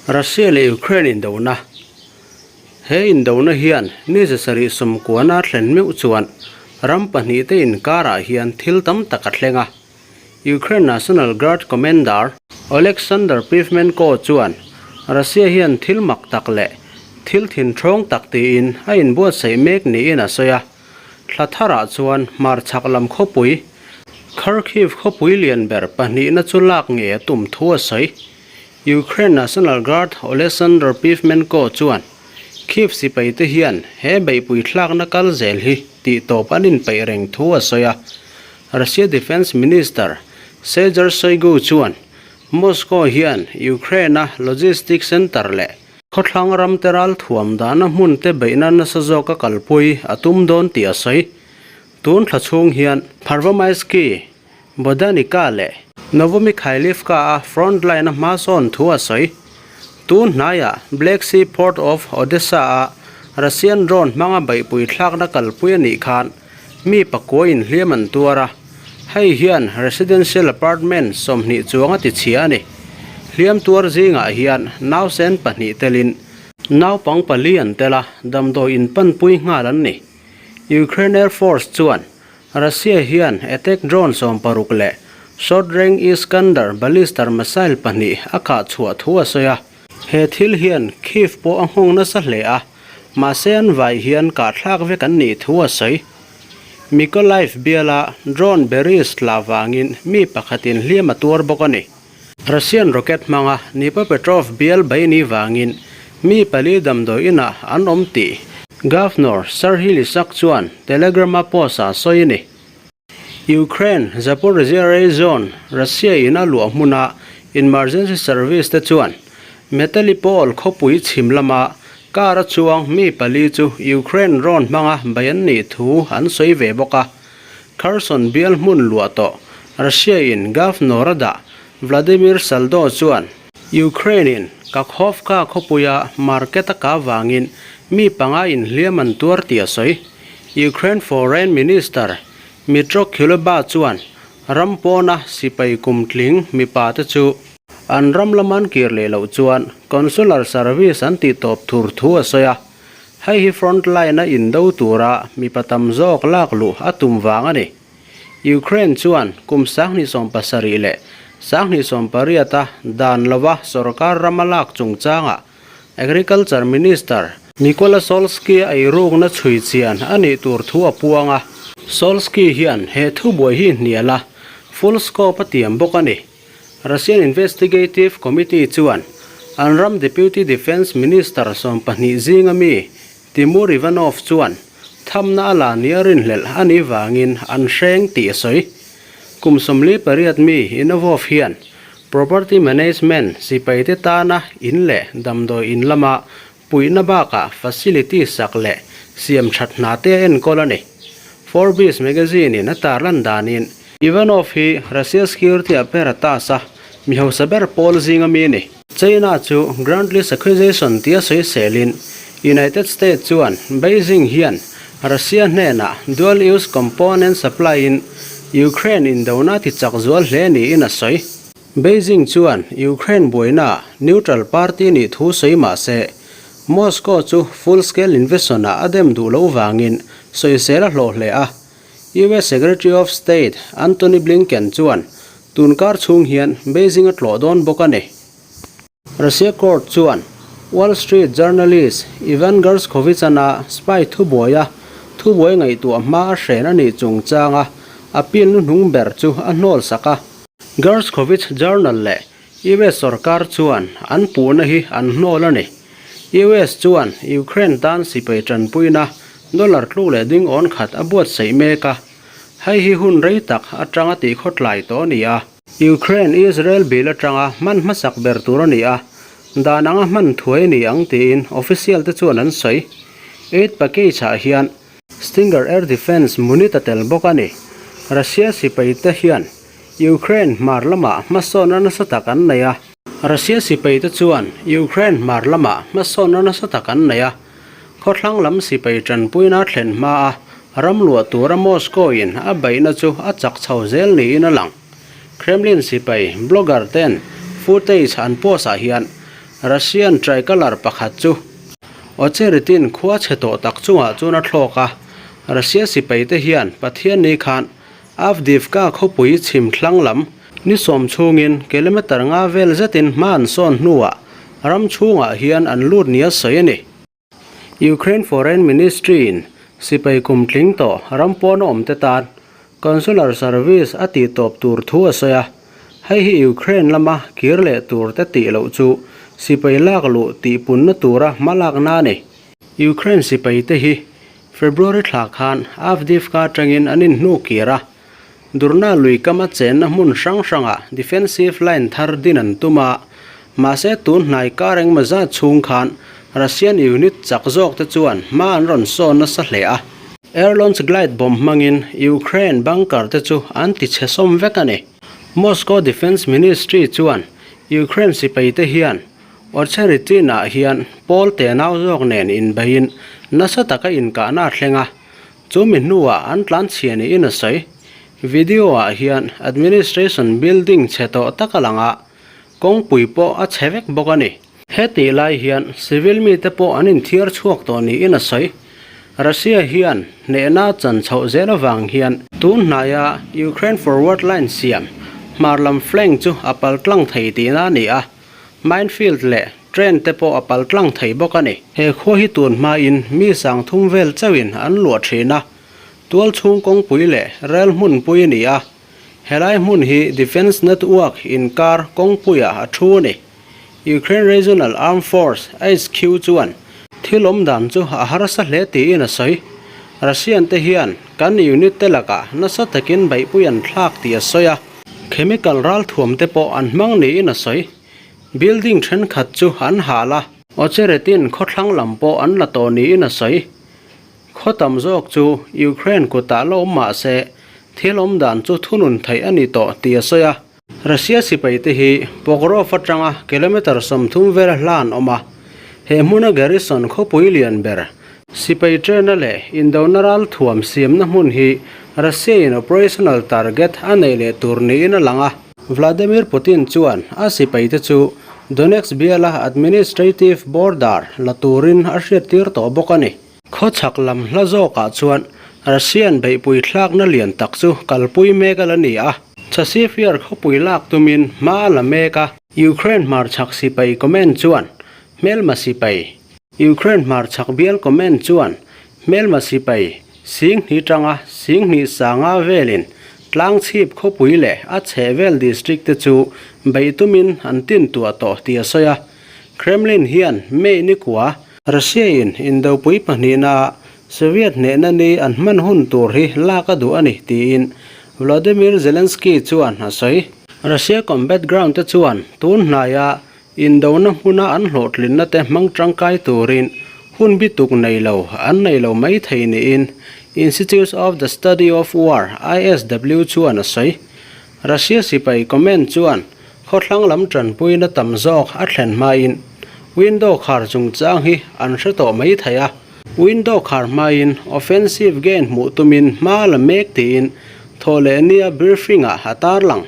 Russia leh Ukraine indona He indona hian ni 790 a thlen meuh chuan ram pahnihte inkarah hian thil tam tak a thleng a. Ukraine National Guard Commander Oleksandr Pivmenko chuan Russia hian thil mak tak leh thil thinthawng tak tiin a inbuatsaih mek niin a sawi a. Thla tharah chuan hmarchhak lam khawpui, Kharkiv khawpui lian ber pahnihna chu lak ngei a tum thu a sawi. Ukraine National Guard Oleksandr Pivmenko chuan Kyiv sipaite hian he beihpui thlakna kal zel hi tihtawp an inpeih reng thu a sawi a. Russia Defence Minister Sergei Shoigu chuan Moscow hian Ukraine-a logistics center leh khawthlang ramte ralthuam dahna hmunte beihna nasa zawka kalpui a tum dawn tih a sawi. Tun thla chhung hian Pervomaisky, Bodanica leh Novomykhailivka-a front line-a hmasawn thu a sawi. Tun hnaiah Black Sea Port of Odessa-a Russian drone hmanga beihpui thlakna kalpui a nih khan mi pakua inhliam an tuar a, hei hian residential apartment 20 chuang a tichhia a ni. Hliam tuar zingah hian nausen pahnih telin naupang pali an tel a, damdawi inpanpui nghal an ni. Ukraine Air Force chuan Russia hian attack drone 16 leh short range Iskander ballistar missile pahnih a kah chhuah thu a sawi a. He thil hian Kyiv pawh a nghawng nasa hle a, mahse an vai hian kah thlak vek an nih thu a sawi. Mykolaiv biala drone Beris tla vangin mi pakhatin hliam a tuar bawk a ni. Russian rocket hmanga Dnipropetrovsk bial bai ni vangin mi pali damdawi inah an awm tih Governor Serhiy Lysak chuan Telegram-a post-ah sawi a ni. Ukraine Zaporizhzhia Region Russia in a luah hmuna emergency service te chuan Metalipol khawpui chhim lama car a chuang mi pali chu Ukraine drone hmanga bai an nih thu an sawi ve bawk a. Kherson bial hmun luah tawh Russia in Governor a dah Vladimir Saldo chuan Ukraine in Kakhovka khawpuia market a kah vangin mi panga inhliam an tuar tih a sawi. Ukraine Foreign Minister Dmytro Kuleba chuan ram pawna sipai kum tling mipa te chu an ram lama an kir leh loh chuan consular service an tih tawp thur thu a sawi a. Hei hi front line a indo tura mipa tam zawk lak luh a tum vang a ni. Ukraine chuan kum 2070 leh 2028 a dan lova sorkar rama lak chungchangah Agriculture Minister Mykola Solsky a eirukna chhui chian a nih tur thu a puang a. Solsky hian he thubuai hi hnial a, full scope a tiam bawk a ni. Russian Investigative Committee chuan an ram Deputy Defence Minister 20 zinga mi Timur Ivanov chuan thamna a la nia rinhlelh a nih vangin an hreng tih a sawi. Kum 48 mi Inovov hian property management sipaite tana in leh damdawi in lama puihna bakah facility sak leh siam that hna te a enkawl a ni. Forbes magazine in a tarlan danin Ivanov hi Russia security apparatus a mi hausa ber pawl zinga mi a ni. China chu groundless accusation tia sawi selin United States chuan Beijing hian Russia hnenah dual use component supply in Ukraine indona ti chak zual hle niin a sawi. Beijing chuan Ukraine buaina neutral party nih thu sawi mah se, Moscow chu full-scale invasion-ah a dem duh loh vangin sawisel a hlawh hle a. US Secretary of State Antony Blinken chuan tunkar chhung hian Beijing a tlawh dawn bawk a ni. Russia court chuan Wall Street journalist Ivan Gershkovich-ana spy thubuaia thubuai ngaihtuah hma a hren a nih chungchanga appeal hnuhnung ber chu a hnawl sak a. Gershkovich Journal leh US sorkar chuan an puhna hi an hnawl a ni. US chuan Ukraine tan sipai tanpuina dollar tluk leh ding awn khat a buatsaih mek a, hei hi hun rei tak atanga tihkhawtlai tawh a ni a. Ukraine Israel bill atanga hman hmasak ber tur a ni a, dan anga hman thuai a ni ang tiin official te chuan an sawi. Aid package ah hian Stinger air defence munit a tel bawk a ni. Russia sipai te hian Ukraine hmar lamah hmasawnna nasa tak an nei a. Russia sipai te chuan Ukraine hmar lamah hmasawnna nasa tak an nei a. Khawthlang lam sipai tanpuina thlen hma a ram luah tura Moscow in a beihna chu a chak chho zel niin a lang. Kremlin sipai blogger ten footage an post ah hian. Russian tricolor pakhat chu Ocheretin khua chhe tawh tak chungah chuan a thlawk a. Russia sipaite hian Pathianni khan Avdiivka khawpui chhim thlang lam ni sawm chhungin kilometre nga vel zetin hma an sawn hnuah ram chhungah hian an lut nia sawi a ni. Ukraine Foreign Ministry-in sipai kum tling tawh ram pawna awmte tan consular service a tih tawp tur thu a sawi a, hei hi Ukraine lama kir leh tur te tih loh chu sipai lak luh tih punna tura hma lakna a ni. Ukraine sipaite hi February thla khan Avdiivka atangin an inhnu kir a, Durna lui kama chenna hmun hrang hrangah defensive line thar din an tum a, mahse tun hnai kar engmaw zat chhung khan Russian unit chak zawk te chuan hma an rawn sawn nasa hle a. Air launch glide bomb hmangin Ukraine bunker te chu an ti chhe sawm vek a ni. Moscow Defence Ministry chuan Ukraine sipai te hian Ocheretin-ah hian pawl tenau zawk nen inbeiin nasa taka inkahna a thleng a, chumi hnuah an tlanchhia niin a sawi. Video-ah hian administration building chhe tawh tak a lang a, kawngpui pawh a chhe vek bawk a ni. Hetih lai hian civil mite pawh an inthiar chhuak tawh niin a sawi. Russia hian hnehna chan chhoh zel avang hian tun hnaia Ukraine forward line siam hmar lam flank chu a pal tlang thei tihna a ni a. Minefield leh train te pawh a pal tlang thei bawk a ni. He khua hi tun hmain mi sangthum vel chauhin an luah thin a, tual chhung kawngpui leh rel hmunpui a ni a. Helai hmun hi Defence Network inkar kawngpuiah a thu a ni. Ukraine Regional Armed Force, HQ, chuan thil awm dan chu a harsa hle tiin a sawi. Russian te hian kan unit te lakah nasa takin beihpui an thlak tih a sawi a. Chemical ralthuam te pawh an hmang niin a sawi. Building thenkhat chu an hal a. Ocheretin khawthlang lam pawh an la tawh niin a sawi. Khaw tam zawk chu Ukraine kutah la awm mah se, thil awm dan chu thunun theih a ni tawh tih a sawi a. Russia sipai te hi Pokrov atanga kilometre 30 vel hla an awm a. He hmuna garrison khawpui lian ber Sipai ṭena leh indona ralthuam siamna hmun hi Russia-in operational target a neih leh tur niin a lang a. Vladimir Putin chuan a sipaite chu Donetsk biala administrative border la turin a hriattir tawh bawk a ni. Khawchhak lam hla zawkah chuan Russian beihpui thlakna lian tak chu kalpui mek a la ni a. Chasifyar khawpui lak tumin hma a la mek a. Ukraine hmarchhak sipai command chuan hmelma sipai Ukraine hmarchhak bial comment chuan hmelma sipai Singhni tanga Singhni sanga velin Tlangchhip khawpui leh a chhehvel district te chu beih tumin an tin tuah tawh tih a sawi a. Kremlin hian May ni kua, Russia-in indopui pahnihna Soviet hnehna ni an hman hun tur hi lak a duh a ni tiin Vladimir Zelensky chuan a sawi. Russia combat ground te chuan tun hnaia Indona hmuna an hlawhtlinna te hmang tangkai turin hun bi tuk nei lo an nei lo mai thei niin Institute of the Study of War, ISW, chuan a sawi. Russia sipai comment chuan khawthlang lam tanpuina tam zawk a thlen hmain window khar chungchang hi an hre tawh mai thei a. Window khar hmain offensive gain hmuh tumin hma la mek tiin thawhlehnia briefing-ah a tarlang.